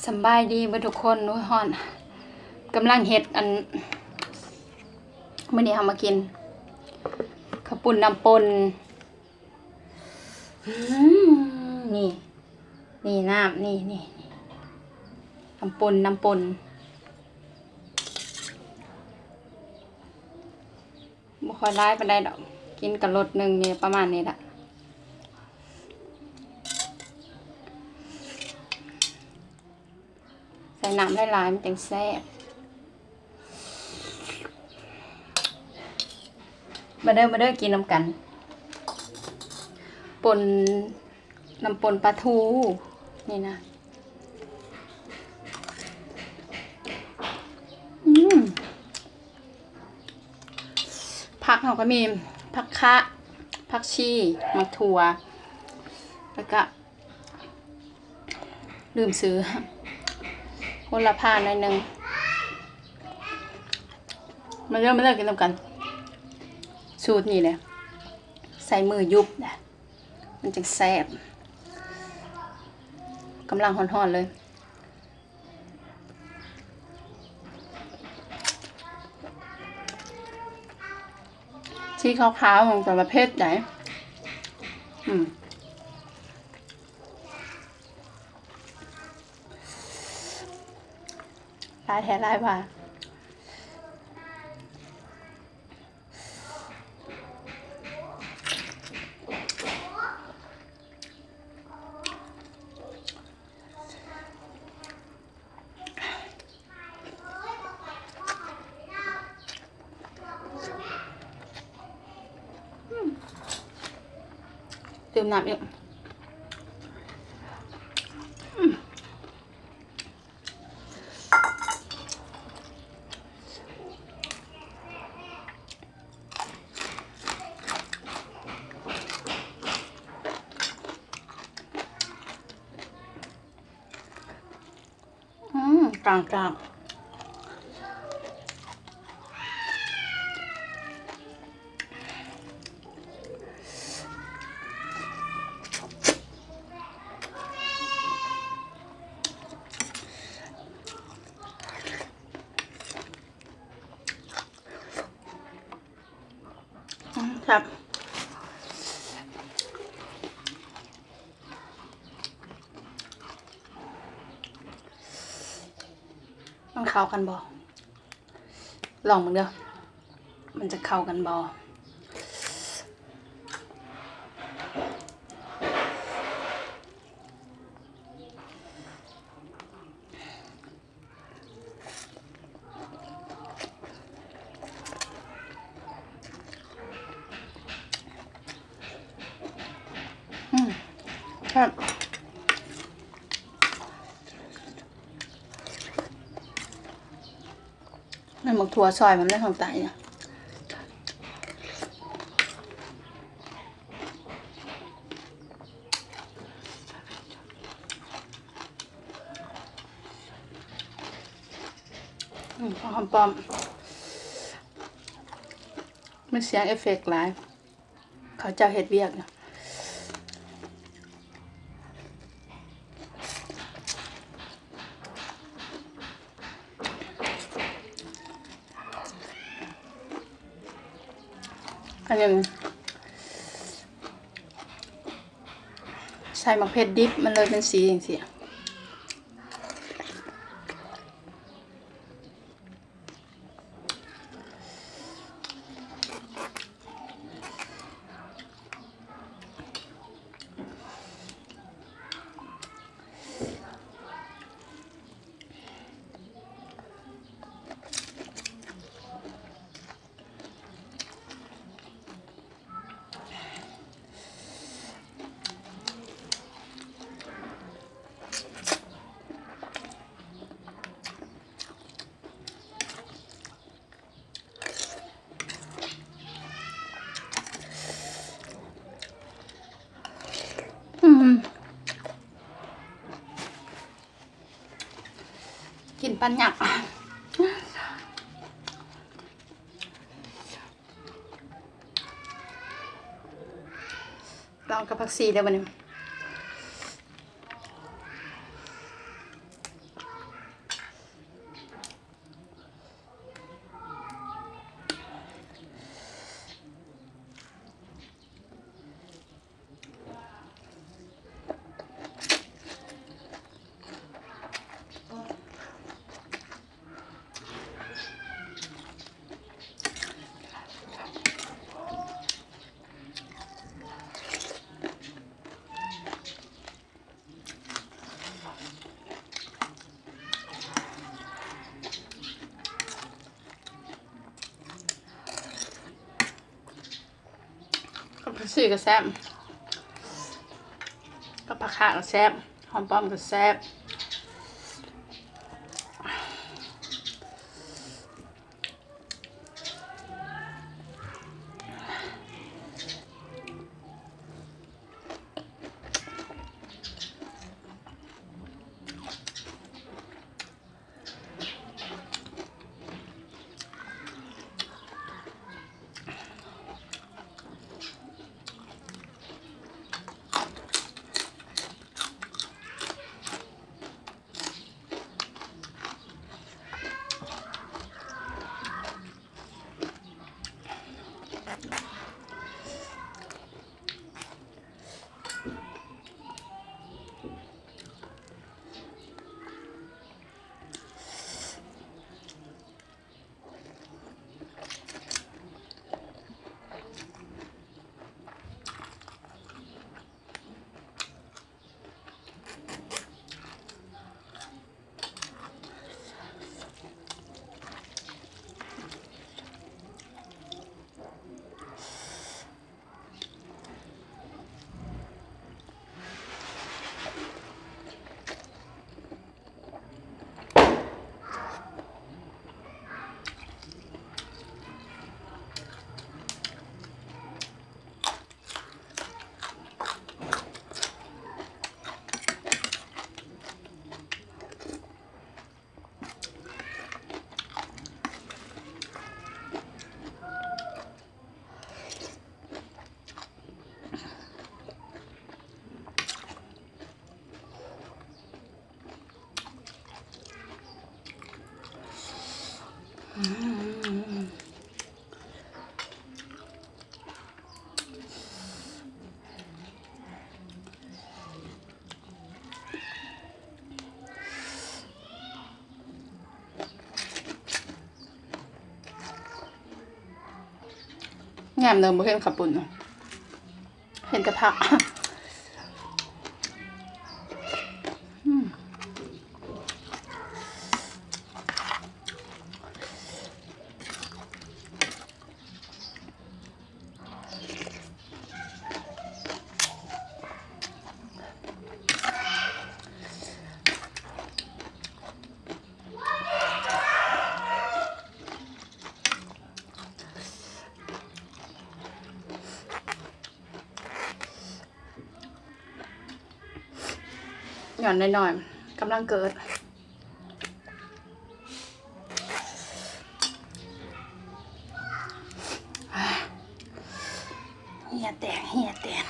ສຳບາຍດີເບິດທຸກຄົນ. ໂອ້ຍ ຮ້ອນ. ກຳລັງເຮັດອັນ ມື້ນີ້ເຮົາມາກິນເຂົ້າປຸ້ນນ້ຳປົ່ນ. ອືມ ນີ້ ນີ້ນ້ຳ ນີ້ ນີ້ ນີ້ ນ້ຳປົ່ນ ນ້ຳປົ່ນ. ບໍ່ຄ່ອຍຫຼາຍປານໃດດອກ ກິນກະລົດໜຶ່ງນີ້ ປະມານນີ້ລະ. ໃສ່ນ້ຳຫຼາຍໆ ມັນຈັ່ງແຊບ. ມາເດີ ມາເດີ ກິນນຳກັນ. ປົ່ນ ນ້ຳປົ່ນປາທູນີ້ນະ. ອືມ. ຜັກເຮົາກໍມີຜັກຄະ, ຜັກຊີ, ໝາກຖົ່ວ ແລ້ວກະລືມຊື່ ໂຫລະພາໜ້ອຍໜຶ່ງ. ມາເດີ ມາເດີ ກິນນຳກັນ. ສູດນີ້ແຫຼະ ໃຊ້ມືຫຍຸບນະ ມັນຈັ່ງແຊບ. ກຳລັງຮ້ອນໆເລີຍ. ສີຂາວໆ ມັນກໍວ່າເຜັດໄດ໋. ອືມ ຫຼາຍແທ້ຫຼາຍວ່າ. ຕື່ມນ້ຳອີກ. ອືມ. ອືມ ຕ່າງຈາກ ອືມ ແຊບ. ມັນເຂົ້າກັນບໍ່? ລອງເບິ່ງເດີ ມັນຈະເຂົ້າກັນບໍ່? ອືມ ແຊບ. ໃນໝາກຖົ່ວຊອຍມັນໄດ້ທາງໃຕ້ນະ. ອືມ ຫອມປ້ອມ ມັນສຽງເອຟເຟັກຫຼາຍ ເຂົາເຈົ້າເຮັດວຽກຢູ່. ອັນນີ້ໃສ່ໝາກເຜັດດິບ ມັນເລີຍເປັນສີຈັ່ງຊີ້. ອືມ ກິນປັນຫຍັກ ລອງກັບຜັກຊີເດີ້ບັດນີ້. ຊີ້ກໍແຊບ ກັບຜັກຄາກໍແຊບ ຫອມປ້ອມກໍແຊບ. ແນມເດີ ບໍ່ເຫັນເຂົ້າປຸ້ນ ເຫັນແຕ່ຜັກ ອືມ. ຍອດນ້ອຍໆ ກຳລັງເກີດ ເຫື່ອແຕກ ເຫື່ອແຕກ.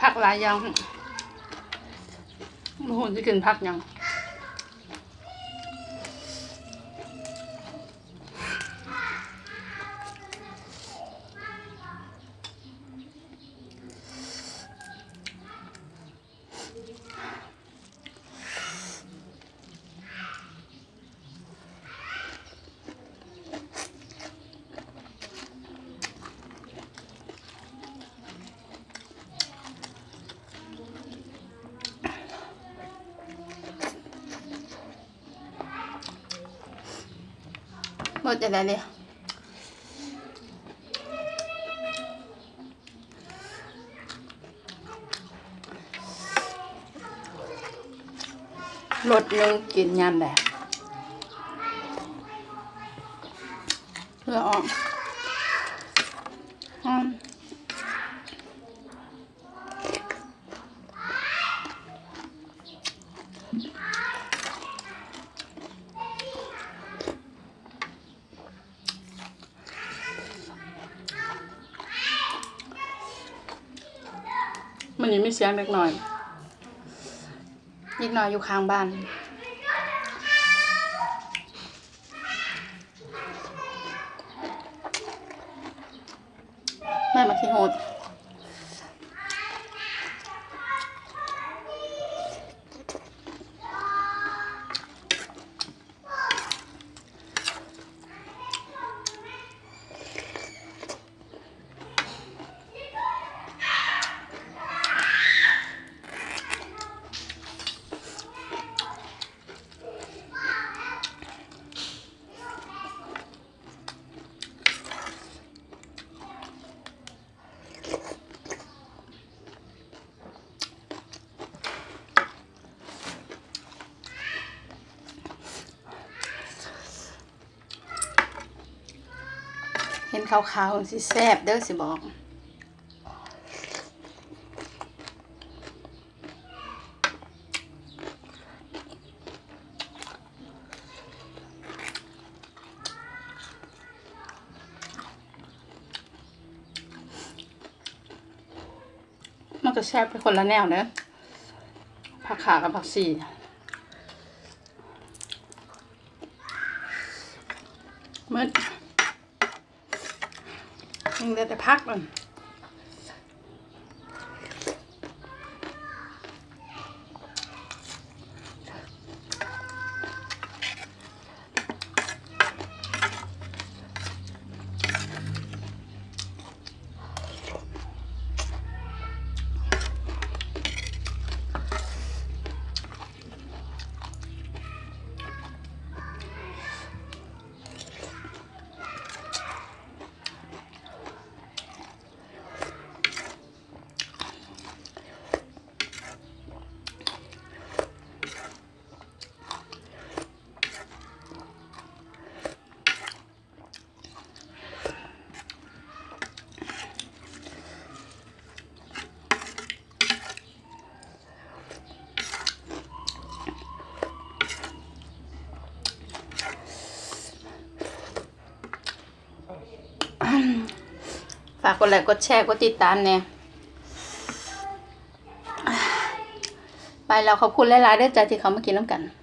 ຜັກຫຼາຍຢ່າງ ບໍ່ຮູ້ຊິກິນຜັກຫຍັງ. ໝົດຈັ່ງໃດນີ້? ລົດໜຶ່ງກິນຍາມໃດ ເຫື່ອອອກ ອືມ. ມື້ນີ້ມີສຽງເດັກນ້ອຍ ເດັກນ້ອຍຢູ່ຂ້າງບ້ານ. ແມ່ມາຂີ້ໂຫດ. ເຫັນຂາວໆ ຊິແຊບເດີ ຊິບອກ. ມັນກໍແຊບໄປຄົນລະແນວເດີ ຜັກຂາກັບຜັກຊີ ໝົດ ຍັງເຫຼືອແຕ່ຜັກມັນ. ຝາກກົດໄລ ກົດແຊ ກົດຕິດຕາມແດ່. ໄປແລ້ວ ຂອບຄຸນຫຼາຍໆເດີຈ້າ ທີ່ເຂົ້າມາກິນນຳກັນ.